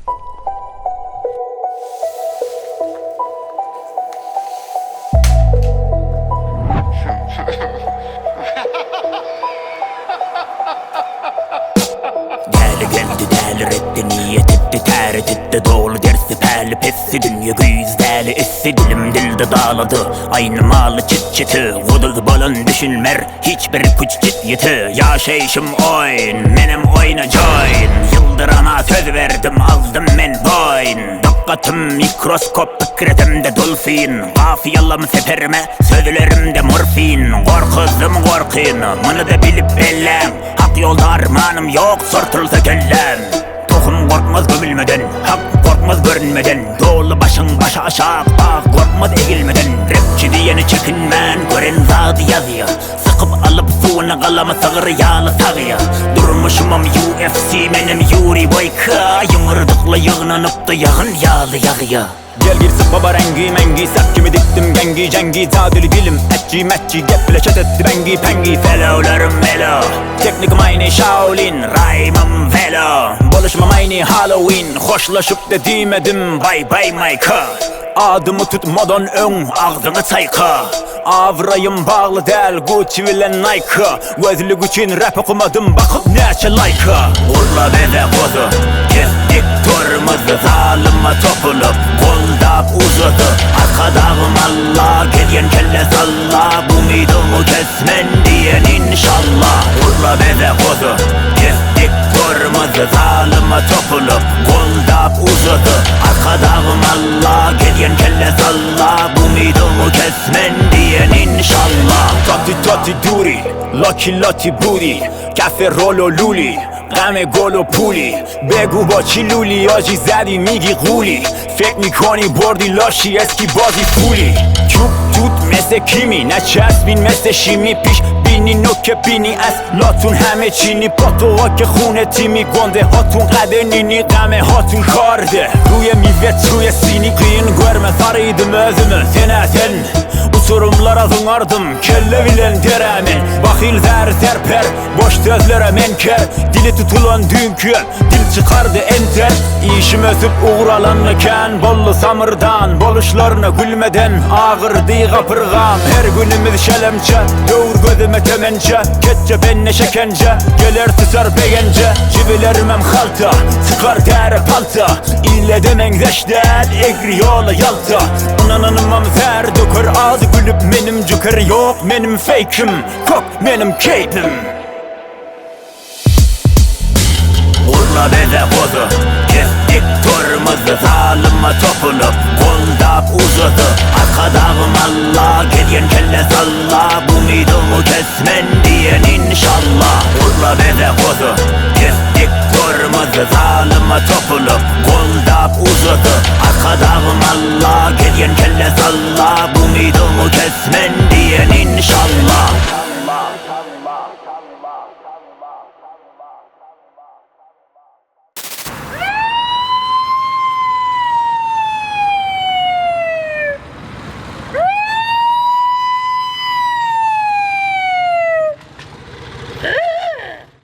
Däli geldi däliretdi niýet etdi täret etdi doly dersi päli pessi dünýe güýz däli essi dilim dilde dalady aýny maly çit çiti guduz bolan düşünmer hiç bir küç çit ýiti ýaşaýşym oýun menem oýna joýn ýyldyrana söz berdim aldym men boýun dykgatym mikroskop pikir etemde dolfin Kafiýalam seperime Sözlerimde morfin Gorkuzdym gorkyn Muny-da bilip belläň Hak ýolda armanym ýok Sortulsa kelläm Tohum gorkmaz gömülmeden Hak gorkmaz görünmeden Doly başyň başy aşak Bag gorkmaz egilmeden Repçi diýeni çekinmän Gören zady ýazýa Sykyp alyp suwuny galamy sygyr ýaly sagýa Durmuşymam UFC menem Ýuriý Boýka Ýumurdykly ýygnanypdy ýagyn ýaly ýagýa. Gel gir syp baba reňgi meňgi Sap kimi dikdim geňgi jeňgi Jadyly dilim ätji mätji Gep bile çet etdi beňgi peňgi Felowlarym melo Teknikim aýny Shaolin Raýmym welo Boluşymam aýny Halloween Hoşlaşyp-da diýmedim Baý baý Maýka Adymy tutmadan öň Agzyňy çaýka Abraýym bagly däl Gucci bilen Nike-a Gözlük üçin rap okamadym bakyp näçe laýka. Gurla beze gozy, kesdik tormozy Zalyma topulyp, goldap uzaty Arkadagym Alla, gelýän kelle salla Umydyňy kesmen diýen inşalla Gurla beze gozy, kesdik tormozy Zalyma topulyp, goldap uzaty Arkadagym Alla, gelýän kelle salla Umydyňy kesmen diýen inşalla. Tati tati duri, laki lati buri Kafe rolo luli, Gam gol و puli بگو با چی لولی آجی زدی میگی غولی فکر میکنی بردی لاشی اسکی بازی فولی چوب توت مثل کیمی نچسبین مثل شیمی پیش بینی نوک بینی از لاتون همه چینی پاتو که خونه تیمی گنده هاتون قد نینی غم هاتون کارده روی میوه توی سینی Kyn görme sarydym özümi senä sen Uçurumlara zyňardym kelle bilen derä men Bahyl zäri serper boş sözlere men ker Dili tutulan düýnki dil çykardy enter Işim ösüp ugur alany kän boldy samyrdan Boluşlaryna gülmeden agyrdy gapyrgam Her günümiz şelemçe döwür gözüme temençe Ketçe benne şekenje geler tutar begenje Jibilerimem halta çykar täre palta Ile-de meňzeş däl egri ýola ýalta Ynananymam zär döker az gülüp menim jüker Ýok menim feýkim kök menim keýpim. Gurla beze gozy, kesdik tormozy Zalyma topulyp, goldap uzaty Arkadagym Alla, gelýän kelle salla Umydyňy kesmen diýen inşalla Gurla beze gozy, kesdik tormozy Zalyma topulyp, goldap uzaty Arkadagym Alla, gelýän kelle salla Umydyňy kesmen diýen inşalla.